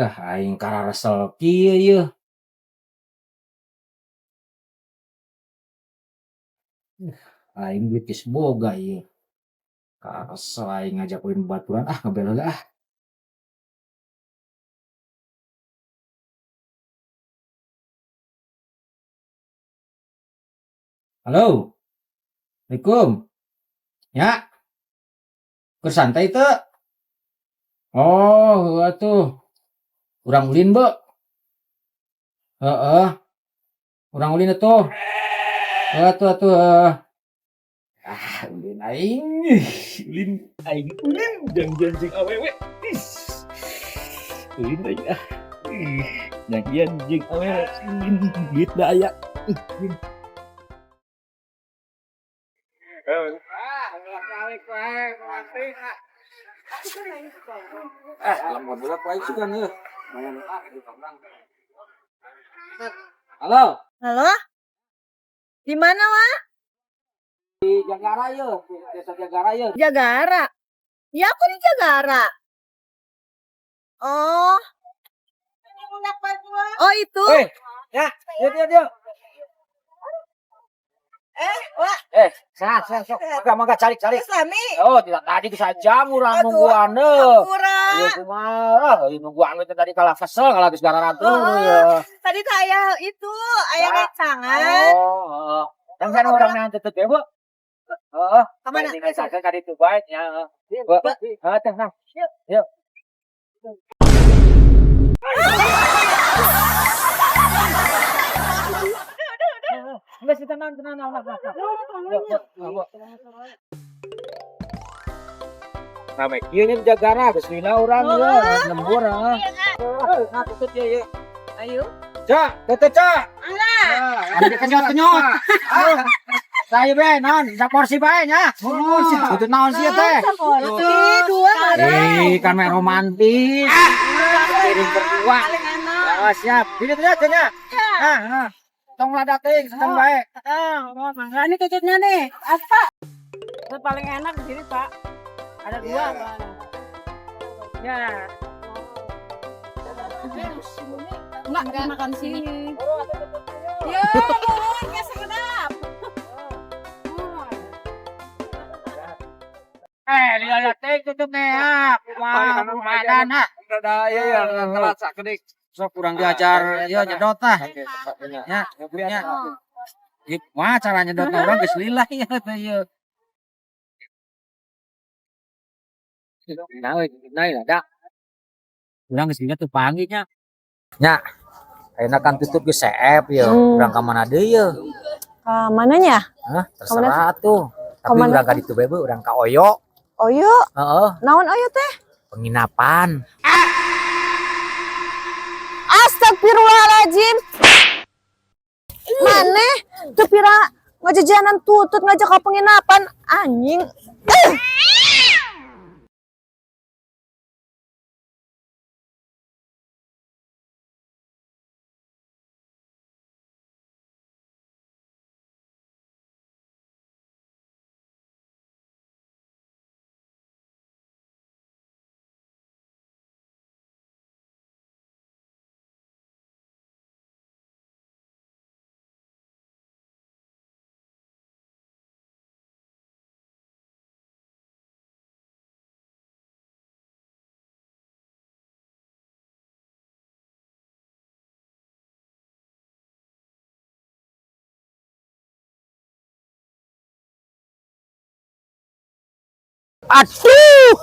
Eh, aing kararesel kieu yeuh. Aing duit geus boga ieu. Karesel aing ngajak ulin babaturan, ah, ngebel heula ah. Halo. Assalamualaikum. Ya. Keur santai teu? Oh, heueuh atuh. Urang ulin, Beu. Heeh. Urang ulin atuh. Heueuh atuh atuh heueuh. Ah, ulin aing. Ulin aing, ulin janjian jeung awewe. Is. Ulin aing ah. Ih, janjian jeung awewe. Ulin duit da aya. Ih, ulin. Ah, balik wae, romantis ah. Eh, lembut heula ku aing sugan heuh. Lumayan ah, di urang. Halo. Halo? Di mana, Wak? Di Jagara yeuh, di Desa Jagara yeuh. Jagara. Ya, aku di Jagara. Oh. Oh, itu. Hei, ya, dieu dieu dieu. Eh, Wak. Eh, sehat, sehat, sok. Mangga, mangga, calik, calik. Sami. Oh, tidak tadi geus jam urang Aduh, nungguan deuh. Hampura. Ieu kumaha, ieu nungguan teh tadi kalah kesel kalah geus gararatur Oh, ya. tadi tuh aya itu, aya Ya. rencangan. Oh, heeh. Dan kan urang nang tetep ya, Bu. Heeh. Ka mana? Bae tinggal ka ditu bae nya, heeh. Bu, heeh teh nah. Yuk. Yuk. Enggak sih, tenang, tenang, tenang, tenang. Bu, bu, bu. Rame kieu nya di Jagara geus lila urang ye, lembur heeh. Nah, tutut ye ye. Ayo. Cak, teteh cak. Ada kenyot-kenyot. Saya be, naon, saporsi bae nya. Tutut naon sih teh? Saporsi dua. Eh, kan meh romantis. Piring berdua. Paling enak. Ah, siap. Ini tuh nya. Ah, ah. Tong lada teuing, sedang bae. Ah, oh, mangga ini tututnya nih. Apa? Itu paling enak di sini, Pak. Ada dua soalnya. Ya. Enggak, makan sini. Ya, nuhun, ya sekedap. Eh, lila teuing tutup nih, ah. Kumaha, kumaha ah. Rada ieu ya telat sakedik. Sok kurang diajar ieu nyedot ah. Ya, ya. Ieu kumaha cara nyedot urang geus lila ieu teh ieu. Nah, nah, da. Urang geus lila teu panggih nya. Nya. Ayeuna kan tutup geus seep ieu. Urang ka mana deui ieu? Ka mananya? Hah, terserah atuh. Tapi Ka mana urang ka ditu bae, Bu, urang ka Oyo. Oyo, Heeh, naon oyo teh? Penginapan. Astagfirullahaladzim. Maneh teu pira ngajajanan tutut ngajak ke penginapan anjing. Eh. Aduh.